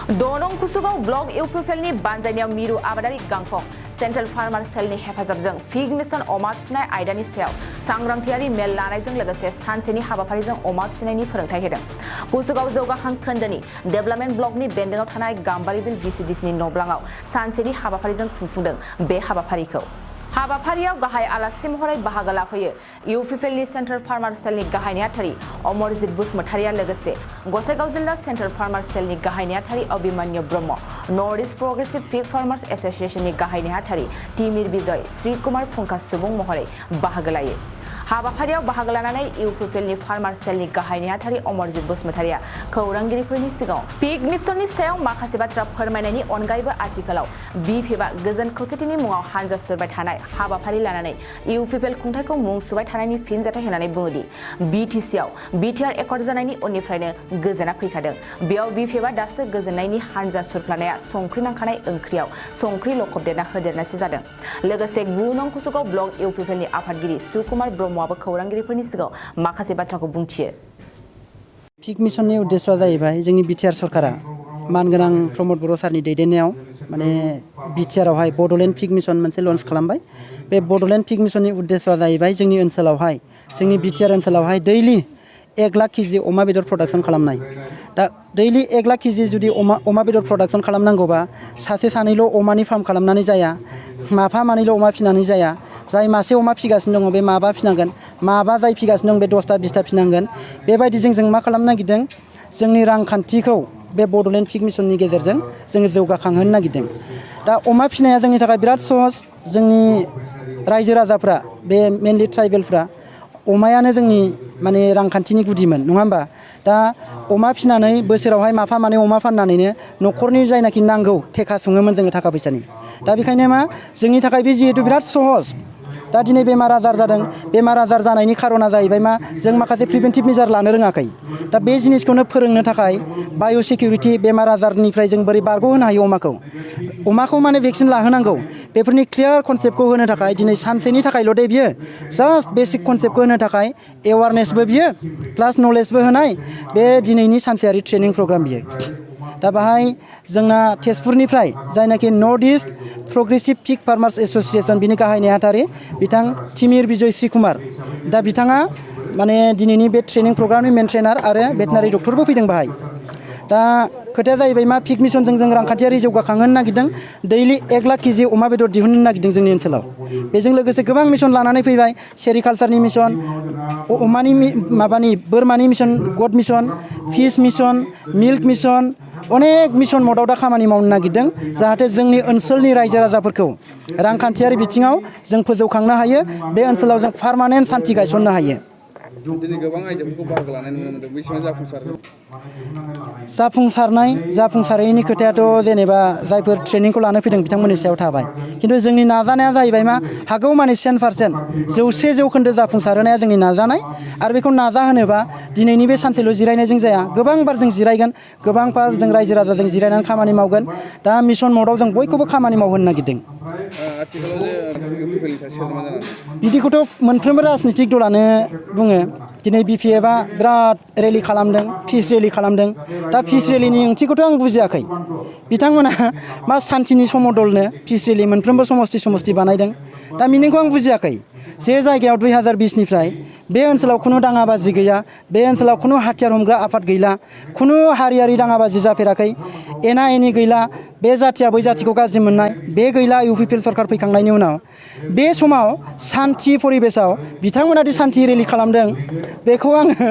Donong Kusugau blog Uppl Banjania Miru Abadari Gangpong Central Farmer Selni Hepazabjang Fig Mission Oma Psnai Aidani Sel Sangrangtiari Mel Lanajang Lagase Sanseni Habafarizang Oma Psnai Perangtai Hedang Kusugau Zogahang Kandani Development Blog ni Bendengau Tanai Gambaribil BCDs ni Noblangau Sanseni Habafarizang Fungfungdang Be Habafariko Habapariyaw gahay alasim horay bahaga lafayo Uppl Central Farmer Selni gahay ni atari Omorjit Busmatariya lagase Gosegaw Jilla Central Farmer Selni gahay ni atari Abhimanyu Brahmo Northeast Progressive Pig Farmers Association ni gahay ni atari Timir Bijoy Sri Kumar Phungka subung mohoray bahaga layo Habapariyaw bahaga lananay Uppl Farmer Selni gahay ni atari Omorjit Busmatariya Kaurangiriफोरनि सिगाङाव Pig Missionनि सायाव माखासे बाथ्रा फोरमायनायनि अनगायैबो आथिखालाव बिफेबा गोजोन खौसेथिनि मुङाव हानजा सुरबाय थानाय हाबाफारि लानानै Uppl खुंथायखौ मुं सुबाय थानायनि फिनजाथाय होनानै बुङोदि बिटिसिआव बिटिआर एकर्ड जानायनि उननिफ्रायनो गोजोना फैखादों बेयाव बिफेबा दासो गोजोननायनि हानजा सुरफ्लानाया संख्रि नांखानाय ओंख्रियाव संख्रि लखबदेरना होदेरनायसो जादों लोगोसे 9 नं कुसुगाव ब्लक Uppl आफादगिरि सुकुमार ब्रह्मआबो खौरांगिरिफोरनि सिगाङाव माखासे बाथ्राखौ बुंथियो पिग मिशननि उद्देश्यआ जाहैबाय जोंनि बिटिआर सरकारा मानगोनां प्रमद बर' सारनि दैदेननायाव माने बिटिआरआवहाय बड'लेण्ड पिग मिशन मोनसे लन्च खालामबाय बे बड'लेण्ड पिग मिशननि उद्देश्यआ जाहैबाय जोंनि ओनसोलावहाय जोंनि बिटिआर ओनसोलावहाय दैलि 1 लाख केजि अमा बेदर प्रडाक्शन खालामनाय दा दैलि 1 लाख केजि जुदि अमा बेदर प्रडाक्शन खालामनांगौबा सासे सानैल' अमानि फार्म खालामनानै जाया माफा मानैल' अमा फिनानै जाया जाय मासे अमा फिगासिनो दङ बे माबा फिनांगोन माबा जाय फिगासिनो दं बे 10टा 20टा फिनांगोन बेबायदिजों जों मा खालामनो नागिरदों जोंनि रांखान्थिखौ बे बड'लेण्ड पिग मिशननि गेजेरजों जोङो जौगाखांहोनो नागिरदों दा अमा फिनाया जोंनि थाखाय बिराद सहज जोंनि रायजो राजाफ्रा बे मेनलि ट्राइबेलफ्रा अमायानो जोंनि माने रांखान्थिनि गुदिमोन नङा होमबा दा अमा फिनानै बोसोरावहाय माफा माने अमा फाननानैनो न'खरनि जायनाखि नांगौ थेखा सुङोमोन जोङो थाखा फैसानि दा बेखायनो मा जोंनि थाखाय बे जिहेतु बिराद सहज दा दिनै बेमार आजार जादों बेमार आजार जानायनि खारना जाहैबाय मा जों माखासे प्रिभेन्टिभ मेजार लानो रोङाखै दा बे जिनिसखौनो फोरोंनो थाखाय बाय' सिकिउरिटि बेमार आजारनिफ्राय जों बोरै बारग'होनो हायो अमाखौ माने भेक्सिन लाहोनांगौ बेफोरनि क्लियार कनसेप्टखौ होनो थाखाय दिनै सानसेनि थाखायल' दे बियो जास्ट बेसिक कनसेप्टखौ होनो थाखाय एवारनेसबो बियो प्लास नलेजबो होनाय बे दिनैनि सानसेयारि ट्रेनिं प्रग्राम बियो दा बाहाय जोंना तेजपुरनिफ्राय जायनाखि north east progressive pig farmers association बिनि गाहाय नेहाथारि बिथां तिमिर बिजय श्री कुमार दा बिथाङा माने दिनैनि बे ट्रेनिं प्रग्रामनि मेन ट्रेनार आरो भेटेनारि डक्टरबो फैदों बाहाय दा खोथाया जाहैबाय मा पिग मिशनजों जों रांखान्थियारि जौगाखांहोनो नागिरदों दैलि 1 लाख केजि अमा बेदर दिहुननो नागिरदों जोंनि ओनसोलाव बेजों लोगोसे गोबां मिशन लानानै फैबाय सेरिकालचारनि मिशन अमानि माबानि बोरमानि मिशन गड mission fish mission milk mission अनेक मिशन मदाव दा खामानि मावनो नागिरदों जाहाथे जोंनि ओनसोलनि रायजो राजाफोरखौ रांखान्थियारि बिथिङाव जों फोजौखांनो हायो बे ओनसोलाव जों पार्मानेन्ट सान्थि गायसननो हायो दिनै गोबां आइजोफोरखौ बाहागो लानाय नुनो मोनदों बेसेबां जाफुंसारनायनि खोथायाथ' जेनेबा जायफोर ट्रेनिंखौ लानो फैदों बिथांमोननि सायाव थाबाय खिन्थु जोंनि नाजानाया जाहैबाय मा हागौ माने 100% 100% जाफुंसारहोनाया जोंनि नाजानाय आरो बेखौ नाजाहोनोबा दिनैनि बे सानसेल' जिरायनायजों जाया गोबां बार जों जिरायगोन गोबां बार जों रायजो राजाजों जिरायनानै खामानि मावगोन दा मिशन मदाव जों बयखौबो खामानि मावहोनो नागिरदों बिदिखौथ' मोनफ्रोमबो राजनितिक दलानो बुङो दिनै बिपिएफआ बिराद रेलि खालामदों पिस रेलि खालामदों दा पिस रेलिनि ओंथिखौथ' आं बुजियाखै बिथांमोना मा सान्थिनि समदलनो पिस रेलि मोनफ्रोमबो समस्ति बानायदों दा मिनिंखौ आं बुजियाखै जे जायगायाव 2020निफ्राय बे ओनसोलाव खुनु दाङाबाजि गैया बे ओनसोलाव खुनु हाथियार हमग्रा आफाद गैला खुनु हारियारि दाङाबाजि जाफेराखै एना एनि गैला बे जाथिया बै जाथिखौ गाज्रि मोननाय बे गैला Uppl सरकार फैखांनायनि उनाव बे समाव सान्थि परिबेसाव बिथांमोना दि सान्थि रेलि खालामदों बेखौ आङो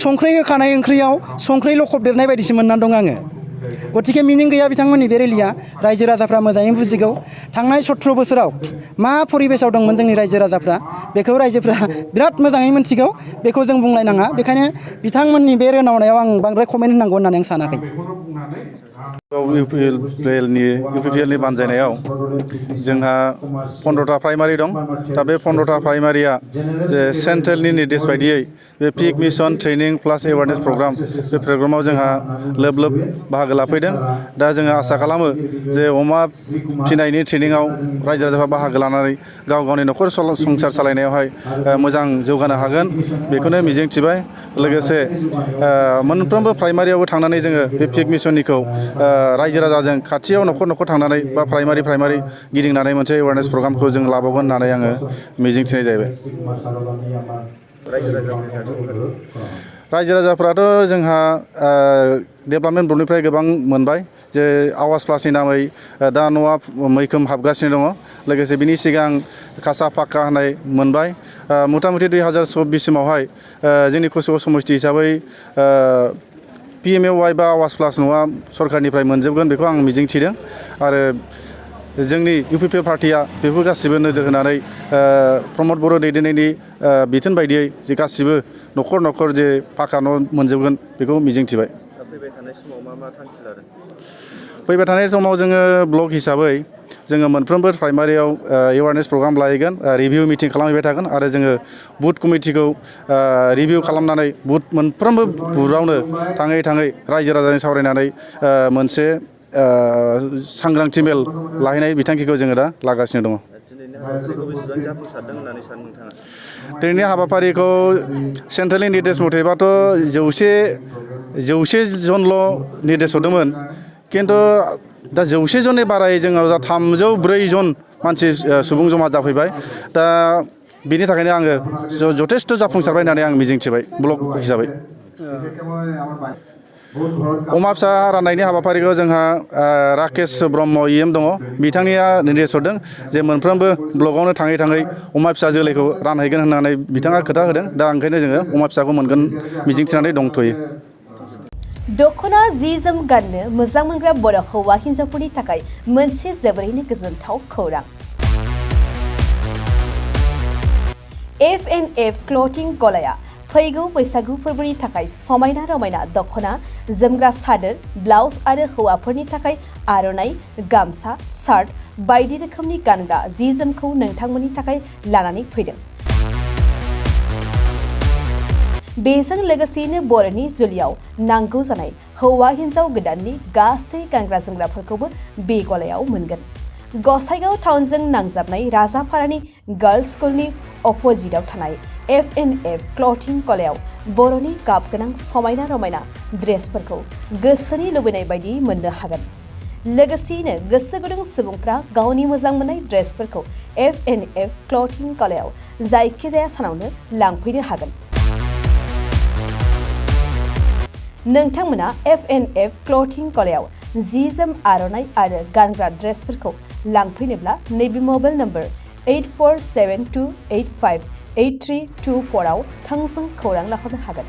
संख्रि होखानाय ओंख्रियाव संख्रि लखबदेरनाय बायदिसो मोननानै दं आङो गतिके मिनिं गैया बिथांमोननि बे रेलिया रायजो राजाफ्रा मोजाङै बुजिगौ थांनाय 17 बोसोराव मा परिबेसाव दंमोन जोंनि रायजो राजाफ्रा बेखौ रायजोफ्रा बिराद मोजाङै मिथिगौ बेखौ जों बुंलायनाङा बेखायनो बिथांमोननि बे रोनावनायाव आं बांद्राय कमेन्ट होनांगौ होननानै आं सानाखै Uppl बानजायनायाव जोंहा 15टा प्राइमारि दं दा बे 15टा प्राइमारिया जे सेन्ट्रेलनि निर्देश बायदियै बे पिग मिशन ट्रेनिं प्लास एवारनेस प्रग्राम बे प्रग्रामाव जोंहा लोब लोब बाहागो लाफैदों दा जोङो आसा खालामो जे अमा फिनायनि ट्रेनिंआव रायजो राजाफ्रा बाहागो लानानै गाव गावनि न'खर संसार सालायनायावहाय मोजां जौगानो हागोन बेखौनो मिजिंथिबाय लोगोसे मोनफ्रोमबो प्राइमारियावबो थांनानै जोङो बे पिग मिशननिखौ रायजो राजाजों खाथियाव न'खर न'खर थांनानै बा प्राइमारि गिदिंनानै मोनसे एवारनेस प्रग्रामखौ जों लाबावगोन होननानै आङो मिजिंथिनाय जाहैबाय। रायजो राजाफ्राथ' जोंहा डेभेलपमेन्ट ब्लकनिफ्राय गोबां मोनबाय जे आवास प्लासनि नामै दा न'आ मैखोम हाबगासिनो दङ। लोगोसे बिनि सिगां खासा पाक्का होनाय मोनबाय। मथा मथि 2024 सिमावहाय जोंनि कसुगाव समस्ति हिसाबै PMAY बा आवास प्लास न'आ सरकारनिफ्राय मोनजोबगोन बेखौ आं मिजिंथिदों आरो जोंनि UPPL पार्टिया बेफोर गासिबो नोजोर होनानै प्रमद बर' दैदेननायनि बिथोन बायदियै जे गासिबो न'खर न'खर जे पाक्का न' मोनजोबगोन बेखौ मिजिंथिबाय। फैबाय थानाय समाव मा थांखि लादों? फैबाय थानाय समाव जोङो ब्लक हिसाबै जोङो मोनफ्रोमबो प्राइमारियाव एवारनेस प्रग्राम लाहैगोन, रिभिउ मिटिं खालामहैबाय थागोन आरो जोङो बुथ कमिटिखौ रिभिउ खालामनानै मोनफ्रोमबो बुथआवनो थाङै रायजो राजाजों सावरायनानै मोनसे सांग्रांथि मेल लाहैनाय बिथांखिखौ जोङो दा लागासिनो दङ। दिनैनि हाबाफारिखौ बेसेबां जाफुंसारदों होननानै सानो नोंथाङा? दिनैनि हाबाफारिखौ सेन्ट्रेलनि निर्देश मथेबाथ' 100 जनल' निर्देश हरदोंमोन, खिन्थु दा 100 जननि बारायै जोंनाव दा 304 जन मानसि सुबुं जमा जाफैबाय। दा बिनि थाखायनो आङो जथेस्थ' जाफुंसारबाय होननानै आं मिजिंथिबाय ब्लक हिसाबै। अमा फिसा राननायनि हाबाफारिखौ जोंहा राकेश ब्रह्म EM दङ, बिथांनिया निर्देश हरदों जे मोनफ्रोमबो ब्लकआवनो थाङै अमा फिसा जोलैखौ रानहैगोन होननानै बिथाङा खोथा होदों। दा ओंखायनो जोङो अमा फिसाखौ मोनगोन मिजिंथिनानै दंथ'यो। दख'ना जि जोम गाननो मोजां मोनग्रा बर' हौवा हिन्जावफोरनि थाखाय मोनसे जोबोरैनो गोजोनथाव खौरां। F&F क्लथिं गलाया फैगौ बैसागु फोरबोनि थाखाय समायना रमायना दख'ना, जोमग्रा सादोर, ब्लाउज आरो हौवाफोरनि थाखाय आर'नाइ, गामसा, शार्ट बायदि रोखोमनि गानग्रा जि जोमखौ नोंथांमोननि थाखाय लानानै फैदों। बेजों लोगोसेयैनो बर'नि जुलियाव नांगौ जानाय हौवा हिन्जाव गोदाननि गासै गानग्रा जोमग्राफोरखौबो बे गलायाव मोनगोन। गसाइगाव टाउनजों नांजाबनाय राजापारानि गार्लस स्कुलनि अपोजिटआव थानाय F&F क्लथिं गलायाव बर'नि गाब गोनां समायना रमायना ड्रेसफोरखौ गोसोनि लुबैनाय बायदि मोननो हागोन। लोगोसेयैनो गोसो गुदुं सुबुंफ्रा गावनि मोजां मोननाय ड्रेसफोरखौ F&F क्लथिं गलायाव जायखिजाया सानावनो लांफैनो हागोन। नोंथांमोना F&F क्लथिं गलायाव जि जोम, आर'नाइ आरो गानग्रा ड्रेसफोरखौ लांफैनोब्ला नैबे मबाइल नम्बर 8472858324 आव थोंजों खौरां लाहरनो हागोन।